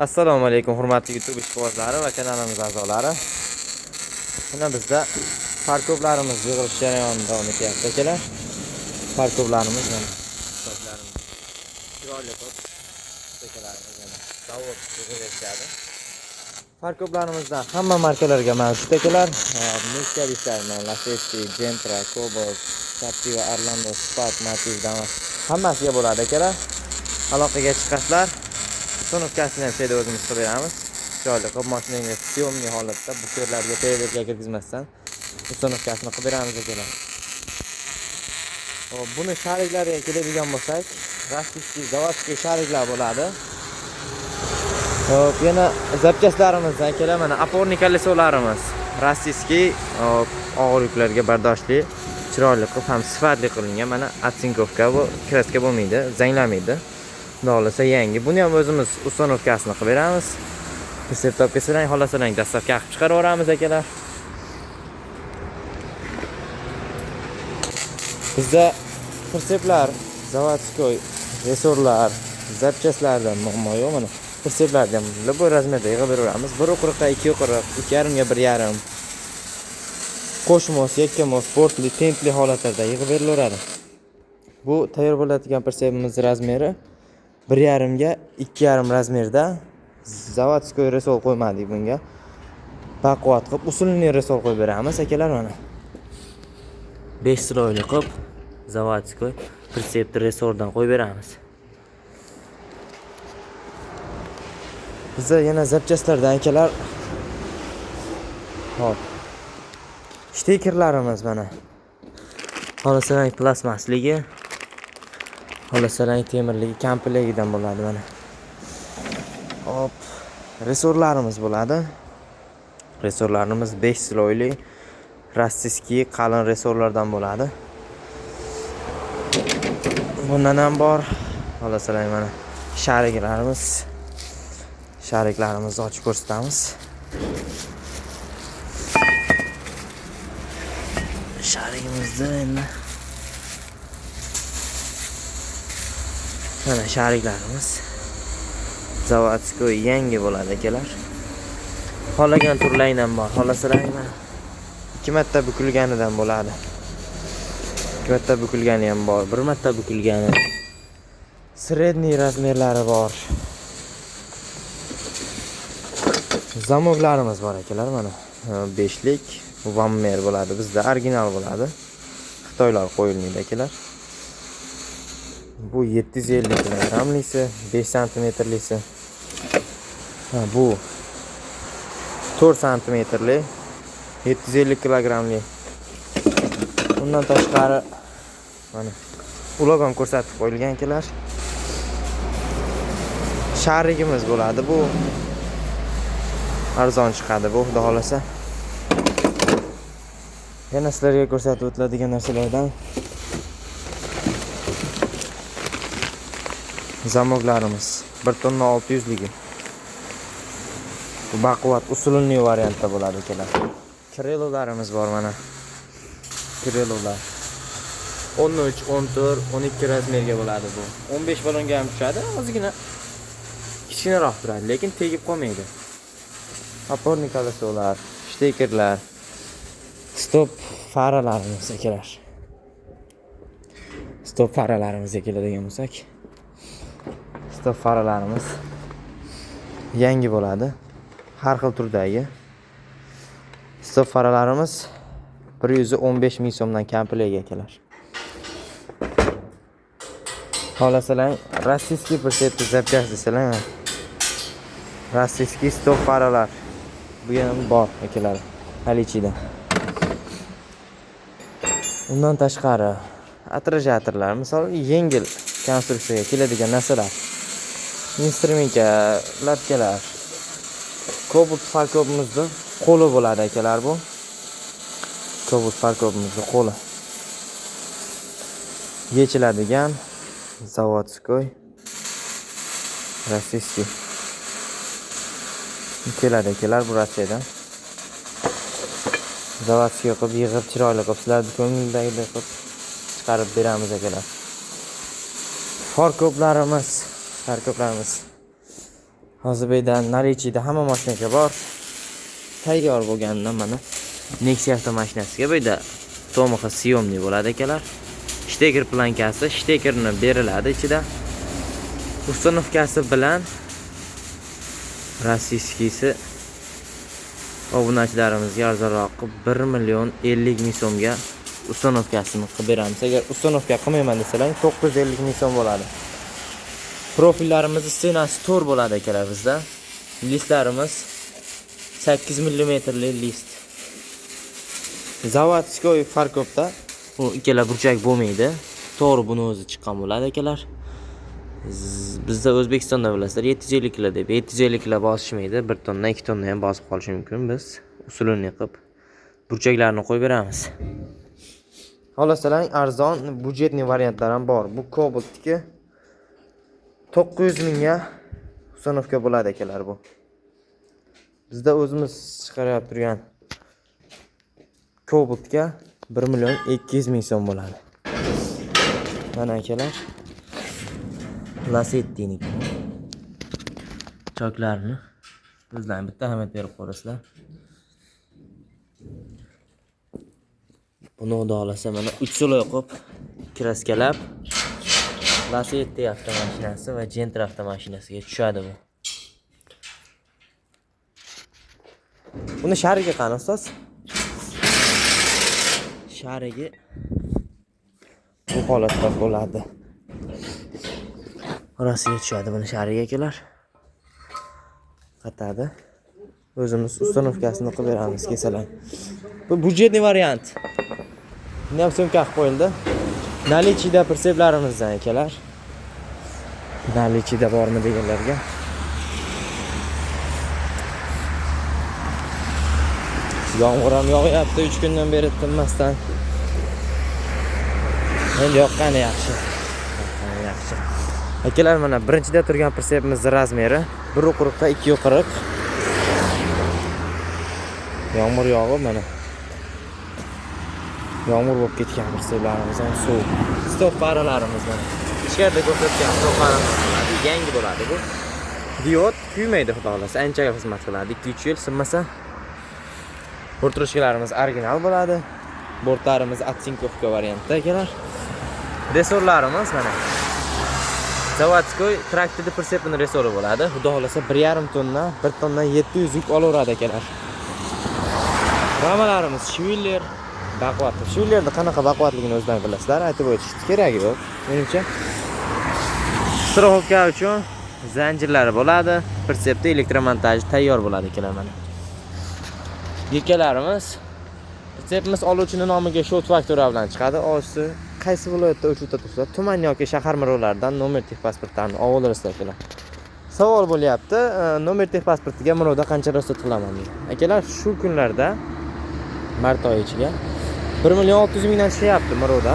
Assalomu alaykum hurmatli YouTube ishqibozlari va kanalimiz a'zolari. Mana bizda farkoblarimiz yig'ilish jarayoni davom etyapti akalar. Farkoblarimiz mana farkoblarimiz chiroyli qilib akalarimiz mana zavod yig'ilishadi. Farkoblarimizdan hamma markalarga mavjud akalar. Mitsubishi, Lacetti, Gentra, Cobalt, Captiva, Orlando, Spark, Matiz, Damas hammasiga bo'ladi akalar. Aloqaga chiqasizlar. Установка sini ham şeyda o'zimiz qilib beramiz. Chiroyli qilib mashinangga съёмный holatda buferlarga, переделка kirgizmasdan установка sini qilib beramiz akalar. Hop, buni шарик lariga keladigan bo'lsak, российский заводской шарик lar bo'ladi. Hop, yana запчасть larimizdan akalar mana опорный колесо larimiz российский, hop, og'ir yuklarga bardoshli, chiroyli qilib ham sifatli qilingan. Mana оцинковка, bu краска bo'lmaydi, zanglamaydi. Xudo xohlasa yangi. Buni ham o'zimiz установка sini qilib beramiz. Pritsep topib kelsalar, xohlasalar доставка qilib chiqarib yuboramiz akalar. Bizda pritseplar, заводской, resorlar, запчасть lardan muammo yo'q mana. Pritseplarni ham любой размер da yig'ib beraveramiz. 1,40 ga 2,40, 2,5 ga 1,5. Qo'shmos, yakkamos, bortli, tentli holatlarda yig'ib berilaveradi. Bu tayyor bo'ladigan pritsepimiz размер i 1,5 ga 2,5 размер da заводской resol qo'ymadik bunga. Baquvvat qilib усиленный resol qo'yib beramiz akalar mana. 5 слой li qilib заводской pritsepni resordan qo'yib beramiz. Bizda yana запчасть lardan akalar. Hop. Shtekerlarimiz mana. Xohlasalang plastmasligi, xohlasalang temirligi, komplegidan bo'ladi mana. Hop, resorlarimiz bo'ladi. Resorlarimiz 5 слой li российский qalin resorlardan bo'ladi. Bundan ham bor. Xohlasalang mana шарик larimiz. Шарик larimizni ochib ko'rsatamiz. Шарик imizni endi mana шарик larimiz заводской yangi bo'ladi akalar. Xohlagan turlaridan bor. Xohlasalar mana 2 marta bukilganidan bo'ladi. 2 marta bukilgani ham bor, 1 marta bukilgani. Средний размер lari bor. Zamoklarimiz bor akalar mana. 5lik Vammer bo'ladi. Bizda original bo'ladi. Xitoylar qo'yilmaydi akalar. Bu 750 kilogrammlisi, 5 santimetrlisi. Ha, bu 4 santimetrli, 750 kilogrammli. Undan tashqari mana ulab ham ko'rsatib qo'yilgan akalar. Шарик imiz bo'ladi bu. Arzon chiqadi bu, xudo xolasa. Yana sizlarga ko'rsatib o'tiladigan narsalardan zamoklarimiz 1 tonna 600 ligi. Bu baquvvat usulli variantda bo'ladi akalar. Krelolarimiz bor mana. Krelolar 13, 14, 12 размер ga bo'ladi bu. 15 ballonga ham tushadi, ozgina kichkinaroq turadi, lekin tegib qolmaydi. Опорный колесо lar, shtekerlar, stop faralarimiz akalar. Stop faralarimizga keladigan bo'lsak, stop faralarimiz yangi bo'ladi. Har xil turdagi. Stop faralarimiz 115 ming so'mdan komplekt akalar. Xohlasalar российский pritsepni запчасть desalar, российский stop faralar bu ham bor akalar наличида. Undan tashqari отражаторlar, misol yengil konstruksiyaga keladigan narsalar. Instrumentga, lapkalar. Cobalt farkobimizni qo'li bo'ladi akalar bu. Cobalt farkobimizni qo'li. Yechiladigan заводской российский. Keladi akalar bu Rossiyadan. Заводской qilib yig'ib chiroyli qilib sizlarni ko'ngildagidek qilib chiqarib beramiz akalar. Farkoblarimiz Hozir bu yerda наличие da hamma mashinaga bor. Tayyor bo'lganidan mana Nexia avtomashinasiga bu yerda tomiqi съёмный bo'ladi, akalar. Штекер планка si, штекер ni beriladi ichida. Установка si bilan российский si obunachilarimizga arzonroq qilib 1 million 50 ming so'mga установка sini qilib beramiz. Agar установка qilmayman desalar, 950 ming so'm bo'ladi. Profillarimizni стена si to'r bo'ladi, akalar, bizda. Listlarimiz 8 millimetrli list. Заводской фаркоп da bu ikkala burchak bo'lmaydi. To'g'ri, buni o'zi chiqqan bo'ladi, akalar. Bizda O'zbekistonda bilasizlar, 750 kilo deb 750 kilo bosishmaydi. 1 tonna, 2 tonna ham bosib qolishi mumkin. Biz usulini qilib burchaklarni qo'yib beramiz. Xohlasalar, arzon бюджетный variantlar ham bor. Bu Cobaltniki 900 mingga установка bo'ladi, akalar, bu. Bizda o'zimiz chiqarib turgan Cobaltga 1 million 200 ming so'm bo'ladi. Mana, akalar, Lasettiniki. Choklarni o'zlaring bitta ahamiyat berib ko'rasizlar. Buni xudo xohlasa mana 3 слой qilib краска lab Lasetti avtomashinasi va Gentra avtomashinasiga tushadi bu. Buni шарик i qani, ustoz? Шарик i bu holatda bo'ladi. Orasiga tushadi buni шарик i, akalar. Qatadi. O'zimiz установка sini qilib beramiz kelsalar. Bu бюджетный variant. Buni ham съёмка qilib qo'yildi. Наличие da прицеп larimizdan, akalar. Наличие da bormi deganlarga. Yomg'ir ham yog'yapti 3 kundan beri tinmasdan. Endi yoqqani yaxshi. Yoqqani yaxshi. Akalar, mana birinchida turgan прицеп imiz размер i 1.40 ga 2.40. Yomg'ir yog'ib mana. Yomg'ir bo'lib ketgan прицеп larimiz ham suv. Stop faralarimiz mana. Ichkarida ko'rsatgan stop faramiz bo'ladi, yangi bo'ladi bu. Diod kuymaydi, xudo xohlasa, ancha xizmat qiladi. 2-3 yil sinmasa. Bortrushkalarimiz original bo'ladi. Bortlarimiz оцинковка variantda, akalar. Рессор larimiz mana. Заводской traktorda прицеп ini рессор i bo'ladi. Xudo xohlasa 1,5 tonna, 1 tonna 700 yuk olaveradi, akalar. Ramalarimiz Schwiller baquvvat. Schwillerni qanaqa baquvvatligini o'zlaring bilasizlar, aytib o'tish keragi yo'q, menimcha. Страховка uchun zanjirlari bo'ladi. Прицеп da elektromontaj tayyor bo'ladi, akalar, mana. Yekalarimiz прицеп imiz oluvchining nomiga счёт faktura bilan chiqadi. Olishsi qaysi viloyatda uchib tursa, tuman yoki shahar mirovlaridan номер техпаспорт larini oldirasizlar, akalar. Savol bo'lyapti, номер техпаспорт iga mirovda qancha расход qilaman degan. Akalar, shu kunlarda mart oyi ichiga 1 million 600 mingdan tushyapti mirovda.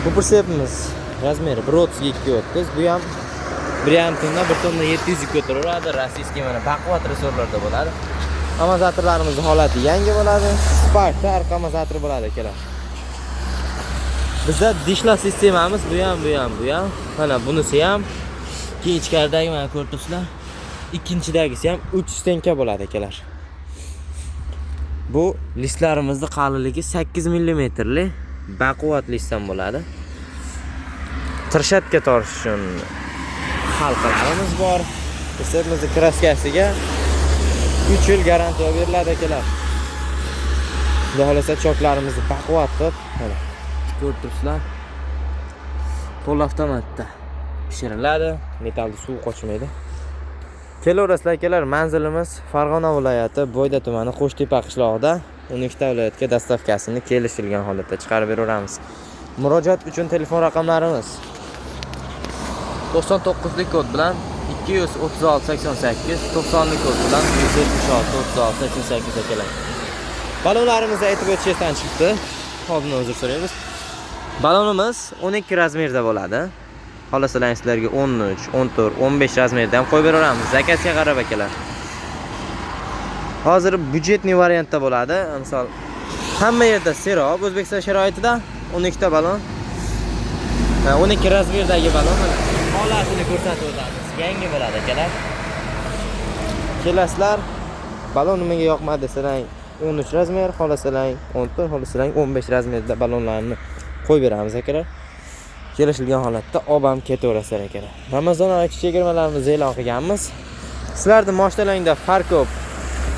Bu прицеп imiz размер i 1.30 ga 2.30. Bu ham 1,5 tonna, 1 tonna 700 yuk ko'taraveradi. Российский mana baquvvat рессор larda bo'ladi. Amortizatorlarimizning holati yangi bo'ladi. Sparkda arqa amortizator bo'ladi, akalar. Bizda dishlar sistemamiz bu ham, bu ham, bu ham. Mana bunisi ham. Keyin ichkaridagi mana ko'rib turibsizlar. Ikkinchidagisi ham 3 стенка bo'ladi, akalar. Bu listlarimizning qalinligi 8 millimetrli baquvvat listdan bo'ladi. Tirshatga tortish uchun halqalarimiz bor. Прицеп imizning краска siga 3 yil garantiya beriladi, akalar. Xudo xohlasa choklarimizni baquvvat qilib, mana ko'rib turibsizlar. To'la avtomatda pishiriladi, metallda suv qochmaydi. Kelaverasizlar, akalar, manzilimiz Farg'ona viloyati Boyda tumani Qo'shtepa qishlog'ida. 12 ta viloyatga доставка sini kelishilgan holatda chiqarib beraveramiz. Murojaat uchun telefon raqamlarimiz 99lik kod bilan 236 88, 90lik kod bilan 176 36 88, akalar. Balonlarimizni aytib o'tish esdan chiqdi. Oldin uzr so'raymiz. Balonimiz 12 размер da bo'ladi. Xohlasalar sizlarga 13, 14, 15 размер da ham qo'yib beraveramiz. Заказ ga qarab, akalar. Hozir бюджетный variantda bo'ladi. Misol, hamma yerda serob O'zbekiston sharoitida 12 ta balon. 12 размер dagi balon mana holatini ko'rsatib o'tamiz. Yangi bo'ladi, akalar. Kelasizlar, balon nimaga yoqmadi desalaring, 13 размер, xohlasalang 14, xohlasalang 15 размер da balonlarni qo'yib beramiz, akalar. Kelishilgan holatda olib ham ketaverasizlar, akalar. Ramazon oyi chegirmalarimizni e'lon qilganmiz. Sizlarni moshinalaringda фаркоп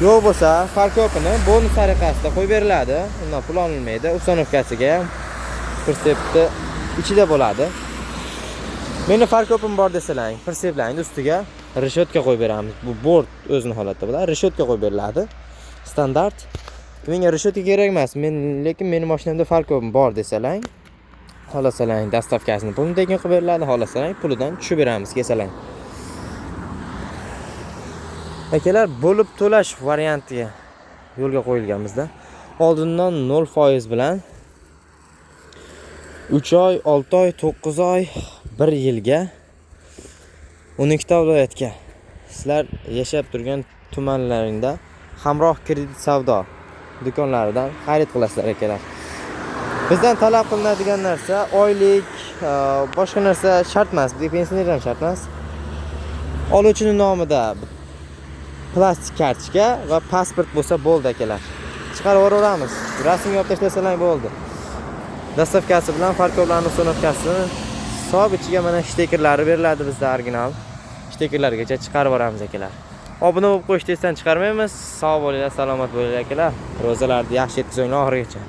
yo'q bo'lsa, фаркоп ini bonus tariqasida qo'yib beriladi. Undan pul olinmaydi. Установка siga ham прицеп ni ichida bo'ladi. Meni фаркоп im bor desalaring, прицеп larning ustiga решётка qo'yib beramiz. Bu bort o'zini holatda bo'ladi. Решётка qo'yib beriladi. Standart. Menga решётка kerak emas. Men lekin meni mashinamda фаркоп im bor desalaring, xohlasalang доставка sini pulini tekin qilib beriladi, xohlasalang pulidan tushib beramiz kelsalang. Akalar, bo'lib to'lash variantiga yo'lga qo'yilgan bizda. Oldindan 0% bilan 3 oy, 6 oy, 9 oy, 1 yilga 12 ta viloyatga, sizlar yashab turgan tumanlaringda Hamroh kredit savdo do'konlaridan xarid qilasizlar, akalar. Bizdan talab qilinadigan narsa oylik, boshqa narsa shart emas. Bizga pensioner ham shart emas. Oluvchining nomida plastik kartochka va pasport bo'lsa bo'ldi, akalar. Chiqarib yuboraveramiz. Rasmga olib tashlasalar bo'ldi. Доставка si bilan фаркоп larning установка sini hisob ichiga mana штекер lari beriladi bizda original. Штекер largacha chiqarib yuboramiz, akalar. Obuna bo'lib qo'yishni esdan chiqarmaymiz. Sog' bo'linglar, salomat bo'linglar, akalar. Ro'zalarni yaxshi yetkazinglar oxirigacha.